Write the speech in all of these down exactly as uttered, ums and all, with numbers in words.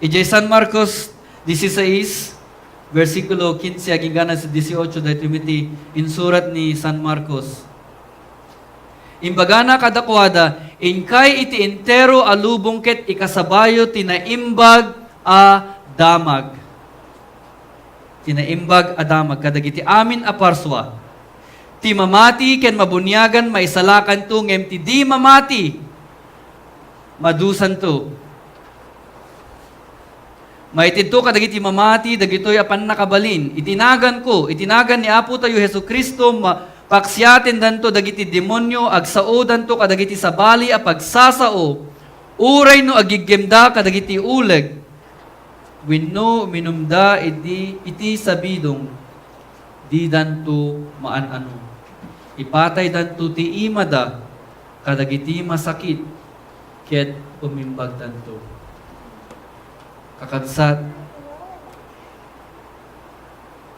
Idiay San Marcos dieciséis, bersikulo quince agingga na sa dieciocho, daytoy met ti insurat ni San Marcos. Imbagana kadakuada, "Inkay iti entero a lubong ket ikasabayo ti naimbag a damag." Ti naimbag a damag kadagiti amin a parsua. Ti mamati ken mabuniagan maisalakanto, ngem ti di mamati, madusanto. Maitedto kadagiti mamati dagitoy a pannakabalin. Iti naganko, iti nagan ni Apotayo Jesu-Cristo, ma-, paksiatendanto dagiti demonio, agsaodanto kadagiti sabali a pagsasao, uray no agiggimda kadagiti uleg, wenno uminumda iti, iti sabidong, didanto maan-ano. Ipataydanto ti imada kadagiti masakit ket umimbagdanto. Kakabsat,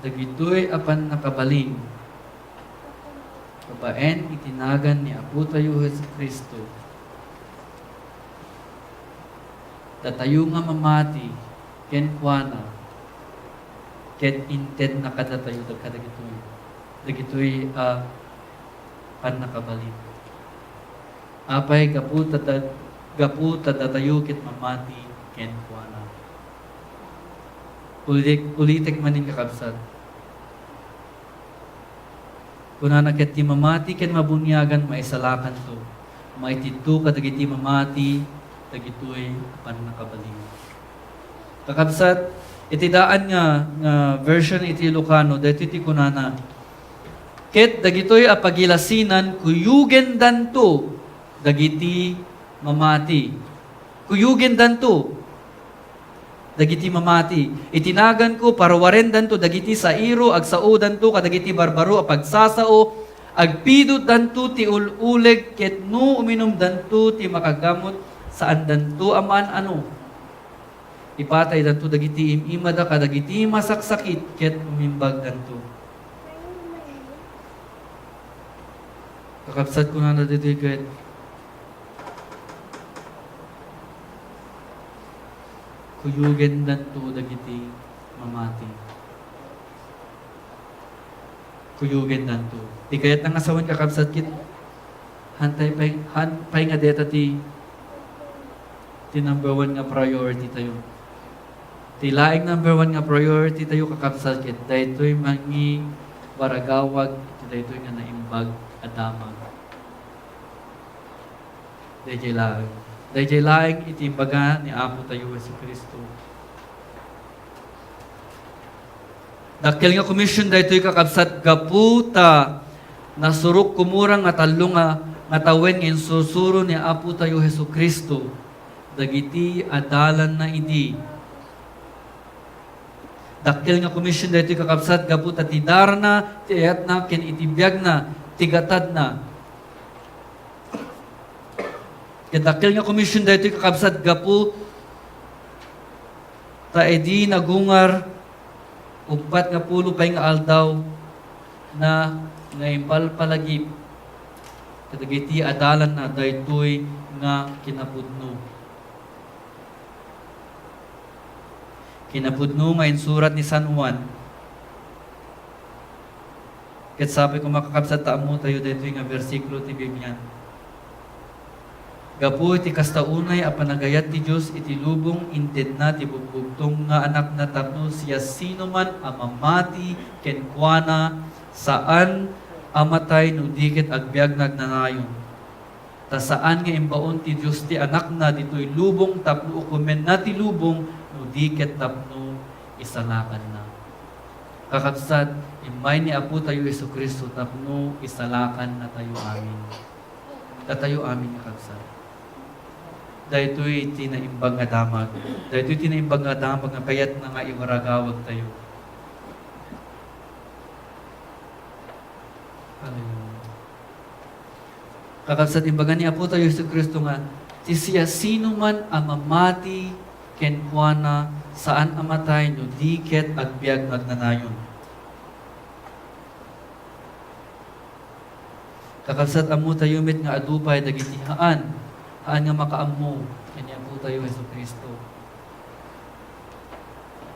dagitoy a pannakabalin, babaen iti nagan ni Apotayo Jesu-Cristo, datayo nga mamati kenkuana, ket intedna kadatayo dagkadagitoy, dagitoy a pannakabalin. Apay gapu ta da-, gapu ta datayo ket mamati kenkuana. Ulitek, ulitek manen, kakabsat. Kunana ket, "Ti mamati ken mabuniagan maisalakanto." Maitedto kadagiti mamati dagitoy a pannakabalin. Kakabsat, iti daan nga, nga version iti Ilocano, daytoy ti kunana, "Ket dagitoy a pagilasinan, kuyugendanto dagiti mamati." Kuyugendanto dagiti mamati. Iti naganko, parwarendanto dagiti sairo, agsaodanto kadagiti barbaro a pagsasao, agpidutdanto ti ul-uleg, ket no uminumdanto ti makagamut, saandanto a maan-ano. Ipataydanto dagiti im-imada kadagiti masaksakit, ket umimbagdanto. Kakabsat, kunana ditoy ket, kuyugendanto dagiti mamati. Kuyugendanto. Ti kayatna nga sawen, kakabsat, ket hantay pay, han pay nga deta ti, ti number one nga priority tayo. Ti laeng number one nga priority tayo, kakabsat, ket daytoy mangiwaragawag iti daytoy nga naimbag a damag. Daydiay laeng. Daydiay laeng iti imbaga ni Apo tayo Jesu-Cristo. Dakkel nga commission daytoy, kakabsat, gapu ta nasurok kumurang nga tallo nga, nga tawen nga insursuro ni Apo tayo Jesu-Cristo dagiti adalanna idi. Dakkel nga commission daytoy, kakabsat, gapu ta ti darana, ti ayatna, ken iti biagna, ti gatadna. Ket dakkel nga commission daytoy, kakabsat, gapu ta idi nagungar, uppat nga pulo pay nga aldaw na nga impalpalagip kadagiti adalanna daytoy nga kinapudno. Kinapudno nga insurat ni San Juan. Ket sapay koma, kakabsat, ta ammo tayo daytoy nga bersikulo ti Biblian. Gapu iti kasta unay a panagayat ti Dios iti lubong, intedna ti bugbugtong nga Anakna tapno siasinoman a mamati kenkuana, saan a matay no di ket agbiag nga agnanayon. Ta saan nga imbaon ti Dios ti Anakna ditoy lubong tapno ukomenna ti lubong, no di ket tapno isalakanna. Kakabsat, immay ni Apo tayo Jesu-Cristo tapno isalakan natayo amin. Datayo amin, kakabsat. Daytoy ti naimbag nga damag. Daytoy ti naimbag nga damag nga kayatna nga iwaragawag tayo. Hallelujah. Kakabsat, imbaga ni Apo tayo Jesu-Cristo nga, ti siasinoman a mamati kenkuana, saan a matay no di ket agbiag nga agnanayon. Kakabsat, ammo tayo met nga adu pay dagiti haan, haan nga makaammo ken ni Apo tayo Jesu-Cristo.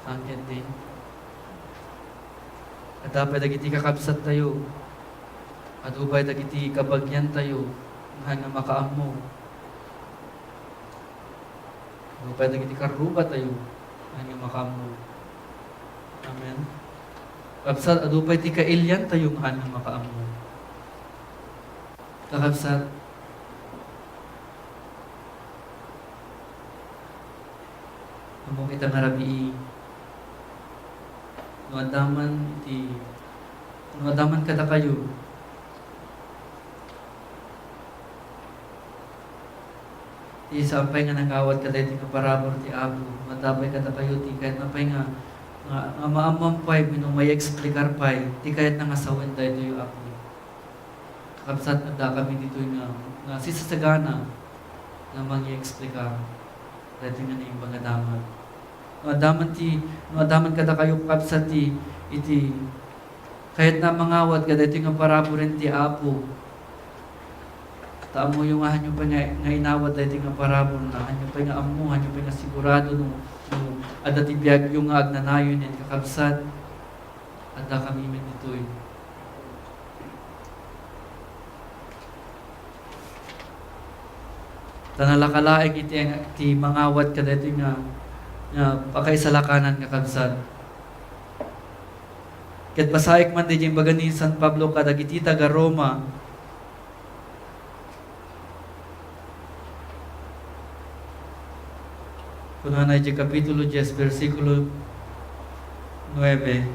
Angken din, adda pay dagiti kakabsattayo, adu pay dagiti kabagiantayo nga haan nga makaammo. Adu pay dagiti karrubatayo nga haan nga makaammo. Amen. Kabsat, adu pay ti kailiantayo nga haan nga makaammo. Kakabsat, Ammok ita nga rabii, no adda man iti, no adda man kadakayo ti saan pay nga nangawat kadaytoy nga parabur ti Apo, no adda pay kadakayo ti kayatna pay nga, nga, nga maammoan pay wenno maieksplicar pay ti kayatna nga sawen daytoy, Apo. Kakabsat, addakami ditoy nga, nga sisasagana nga mangiexplika daytoy nga naimbag a damag. No adda man ti, no adda man kadakayo, kakabsat, ti, iti kayatna mangawat kadaytoy nga paraburen ti Apo, ta ammoyo nga haanyo pay nga, nga inawat daytoy nga paraburna, haanyo pay nga ammo, haanyo pay nga sigurado no, no adda ti biagyo nga agnanayon, kakabsat, addakami met ditoy. Ta nalaka laeng iti, ti mangawat kadaytoy nga, nga pakaisalakanan, kakabsat. Ket basaek man diay imbaga ni San Pablo kadagiti taga-Roma, Kunana iti Kapitulo dies, bersikulo nuebe.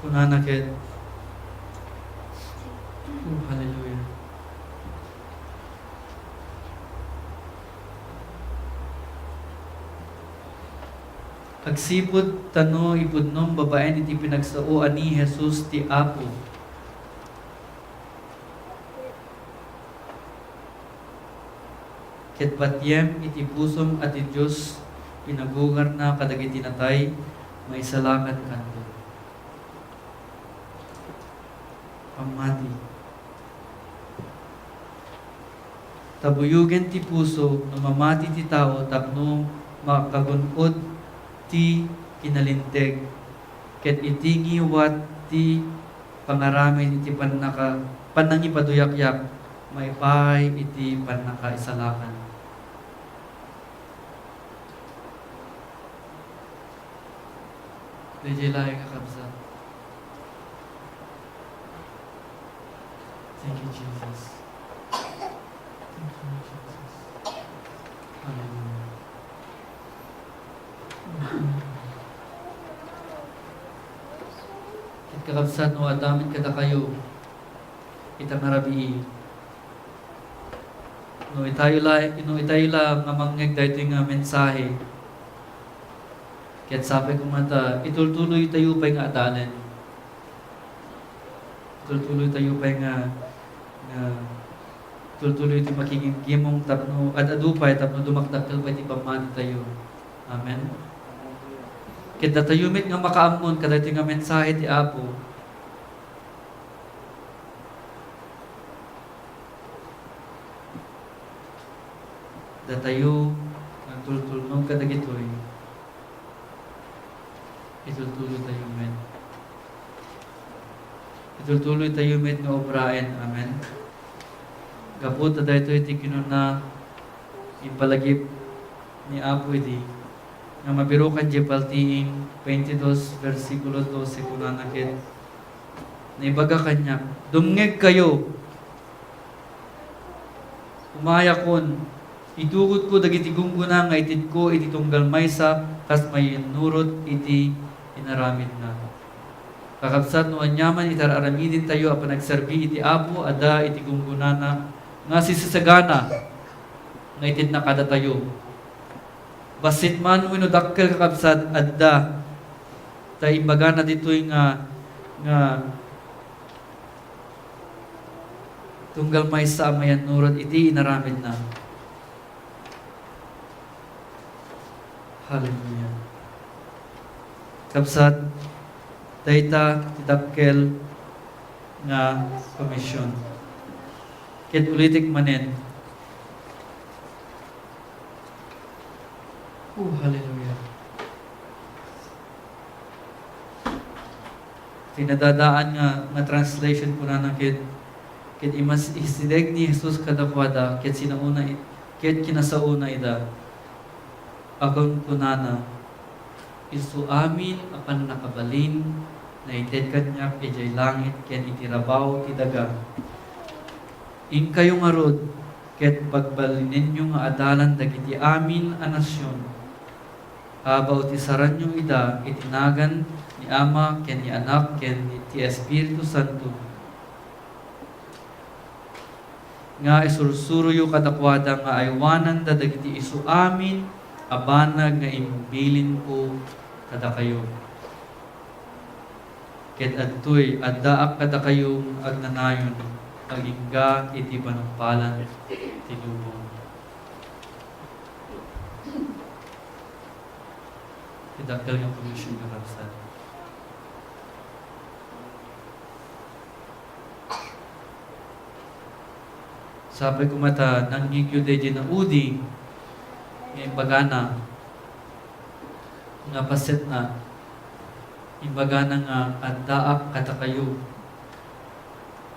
Kunana ket, oh, hallelujah. Agsipud ta no ipudnom babaen iti pinagsaoan ni Jesus ti Apo, ket patiem iti pusom a ti Dios pinagugarna kadagiti natay, maisalakankanto. Pammati. Ta buyogen ti puso no mamati ti tao tapno makagun-od ti kinalinteg, ket iti ngiwat ti pangaramid iti pannaka-, pannangipaduyakyak maipaay iti pannakaisalakan. Daydiay laeng, kakabsat. Thank you, Jesus. Thank you, Jesus. Hallelujah. Ket kakabsat, no adda met kadakayo ita nga rabii, no itayo la, no itayo la nga mangngeg daytoy nga mensahe, ket sapay koma ta itultuloytayo pay nga adalan. Tultuloytayo pay nga, nga tultuloy ti makigimgimong tapno ad-adu pay, tapno dumakdakkel pay ti pammatitayo. Amen. Ket datayo met nga makaammon kadaytoy nga mensahe ti Apo, datayo nga agtultulnog kadagitoy, itultuloytayo met. Itultuloytayo met nga obraen. Amen. Gapu ta daytoy ti kinuna, impalagip ni Apo idi, nga mabirokan diay Paltiing twenty-dos, bersikulo dose, kunana ket, naibaga kaniak, "Dumngegkayo! Umayakon, itugotko dagiti gunggona nga itedko iti tunggal maysa kas mayannurot iti inaramidna." Kakabsat, no aniaman iti ar-aramidentayo a panagserbi iti Apo, adda iti gunggonana nga sisasagana nga itedna kadatayo. Bassit man wenno dakkel, kakabsat, adda. Ta imbagana ditoy nga, nga tunggal maysa a mayannurot iti inaramidna. Hallelujah. Kabsat, dayta ti dakkel nga komisyon. Ket ulitek manen. Oh, hallelujah. Nadadaan nga, nga translation, kunana ket, ket imas-, isideg ni Jesus kadakuada, ket sinaona i-, ket kinasaona ida. Agon kunana, "Isu amin a pannakabalin, naited kaniak idiay langit ken iti rabaw ti daga. Inkayo ngarud, ket pagbalinenyo nga adalan dagiti amin a nasion. Abaw ti saranyo ida iti nagan ni Ama ken ni Anak ken ti Espiritu Santo, nga isursuroyo kadakuada nga aywananda dagiti isu amin a banag nga imbilinko kadakayo. Ket adtoy, addaak kadakayo nga agnanayon, agingga iti panungpalan ti lubong." Ti dakkel nga commission nga kabsat. Sapay koma ta nangngegyo daydiay naudi nga imbagana nga pasetna, imbagana nga addaak kadakayo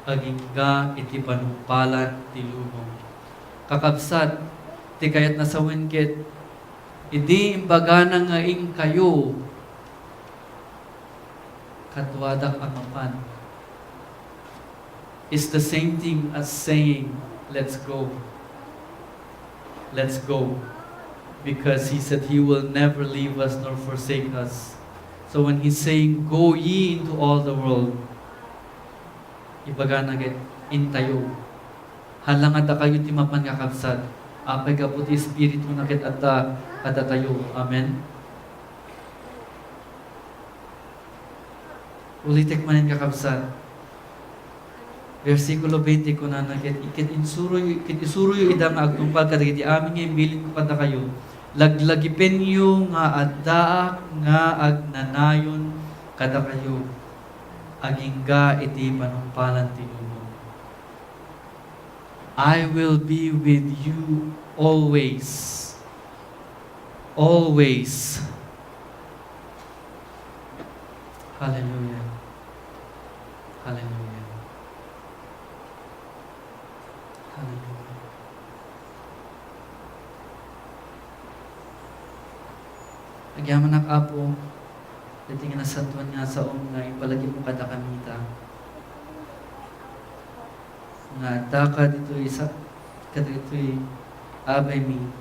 agingga iti panungpalan ti lubong. Kakabsat, ti kayatna sawen ket idi imbagana nga inkayo, kaduadak a mapan. It's the same thing as saying, "Let's go. Let's go." Because he said he will never leave us nor forsake us. So when he's saying, "Go ye into all the world," ibagana ket, "Intayo." Hala nga dakayo ti mapan nga kabsat. Apay gapu ti Espirituna ket adda kadatayo. Amen? Ulitek manen, kakabsat. Bersikulo twenty, kunana, "Ket, ket insuroy-, ket isuroyo ida nga agtungpal kadagiti amin nga imbilinko kadakayo. Laglagipenyo nga addaak nga agnanayon kadakayo, agingga iti panungpalan ti lubong." I will be with you always. Always. Hallelujah. Hallelujah. Hallelujah. Agyamanak, Apo, iti nga nasantoan nga saom nga ipalagipmo kadakami ita. Nga addaka ditoy sa-, kadagitoy abaymi,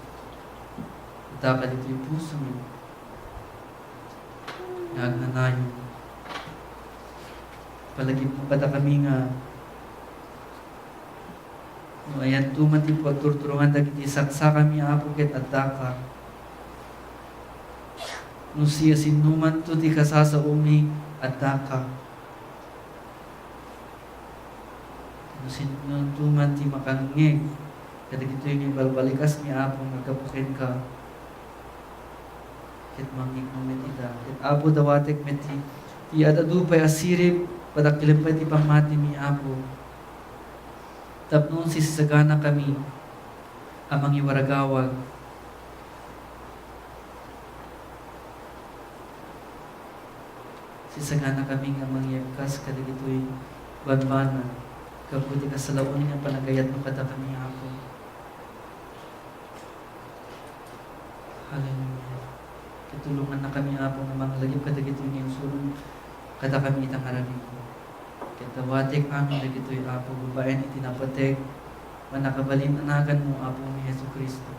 addaka ditoy pusomi, nga agnanayon. Palagipmo kadakami nga no ayanto man ti pagturturongan dagiti saksakami, Apo, ket addaka. No siasinomanto ti kasasaomi, addaka. No sinomanto man ti makangngeg kadagitoy nga ibalbalikasmi, Apo, nga aggapu kenka, ket mangngegmo met ida. Ket, Apo, dawatek met ti, ti ad-adu pay a sirib, padakkelem pay ti pammatimi, Apo, tapno sisaganakami a mangiwaragawag. Sisaganakami nga mangyegkas kadagitoy bambanag gapu iti kasalaon nga panagayatmo kadakami, Apo. Hallelujah. Ket tulongannakami, Apo, nga manglagip kadagitoy nga insurom kadakami ita nga aramid. Ket dawatek amin dagitoy, Apo, babaen iti naptek, mannakabalin a naganmo, Apomi Jesu-Cristo.